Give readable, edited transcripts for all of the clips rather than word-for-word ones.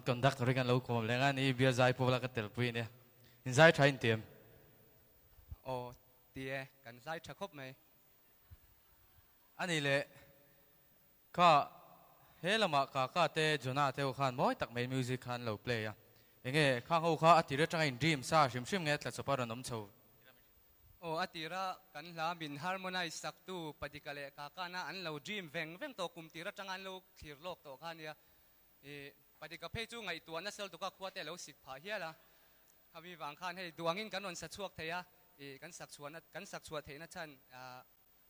conductor hi kan lo kawm leh nga ni bial zai pawla ka telpui ania. In zai tha in tiam. Aw ti e, kan zai tha khawp mai. Ani leh kha he lamah Kaka te Jonah te ho khan mawi tak mai music kha an lo play a. Enge khang ho kha a tir atanga in dream sa hrim hrim nge tla chawpa rawn awm chho. Aw a tira kan hla min harmonize sak tu Padika leh Kaka na an lo dream veng veng tawh kum tir atanga an lo thlir lawk tawh kha ania. I Padika phei chu ngaihtuah nasal tuka khua te a lo sik phah hial a. Khami vang khan hei duangin kan rawn sa chhuak thei a, i kan sak chhuahna kan sak chhuah theihna chhan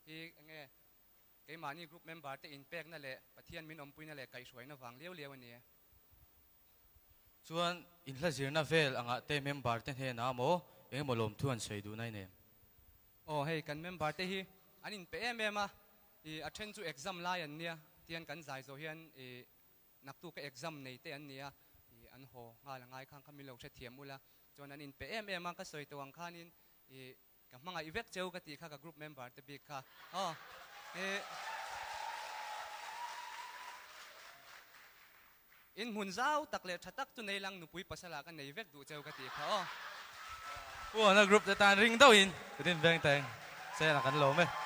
hi enge keimahni group member te inpekna leh Pathian min awmpuina leh kaihhruaina vang liau liau a ni e. Chuan inhla zirna vel angah te member te hnenah maw engemaw lawmthu an sawi duh nai nen? Aw hei kan member te hi an inpe em em a, i a then chu exam lai an nia tian kan zai zawh hian i Naktuk a exam nei te an nia i an haw nghal a ngai khan kha min lo hrethiam ula chuan an inpe em em a ka sawi tawh ang khanin i ka hmangaih vek cheu ka tih kha ka group member te bik kha aw i in hmun zau tak leh tha tak chu nei lang nupui pasal ah ka nei vek duh cheu ka tih kha aw. Pu Ana group te tan ring deuhin Rin Vengteng Sena kan lawm e.